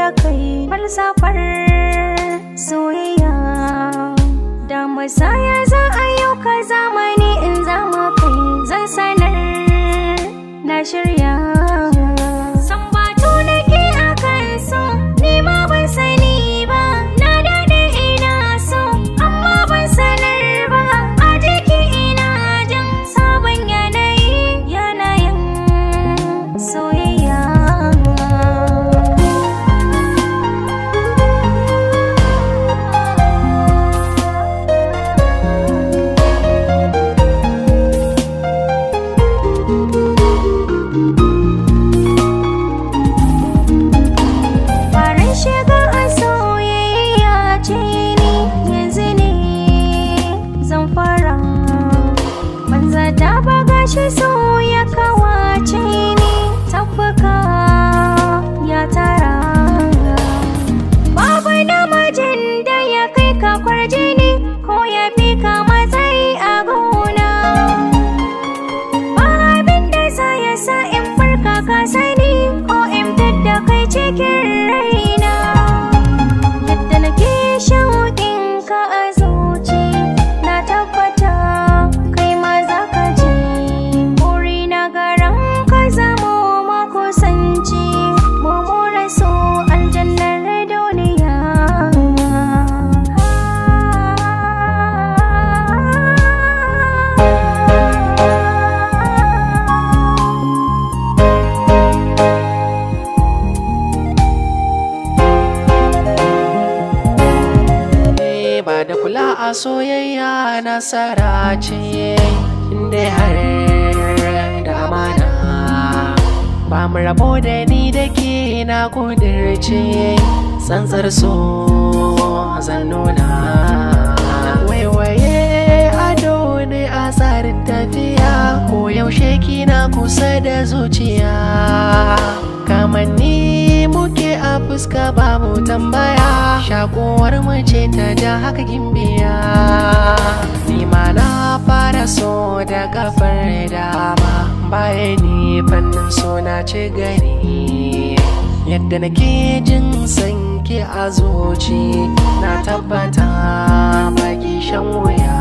da kai. Falsafar soyayya da musaya za a yau ka zamani in zama kai zan sanar na shirya. Sambatu nake a kan so, ni ma ban sani ba. Na daɗe ina so, amma ban sanar ba. A jiki ina jin sabon yanayi, yanayin soyayya. Farin shiga a soyayya ce ni yanzu ne zan fara. Banza ta baga shi so ya kawace ni tabbaka ya tara. Babu namijin da ya kai ka kwarjini ko ya fi ka matsayi a gona. Ba abin da za ya sa in farka ka sani ko in fidda kai cikin raina. Yadda nake shauƙin ka a zuci na tabbata kai ma za ka ji. Buri na garan ka zamo makusanci mu more so aljannar duniya. Ba da kula a soyayya nasara ce, inda har da amana ba mu rabo da ni da ke na kudirce tsantsar so zan nuna. Waiwaye ado ne a tsarin tafiya, ko yaushe kina kusa da zuciya. Kamanni muke a fuska babu tambaya, shakuwar mu ce ta ja haka gimbiya. Ni ma na fara so da kafar dama, baya ni fannin so na ci gari. Yadda nake jin sanki a zuci na tabbata baki shan wuya.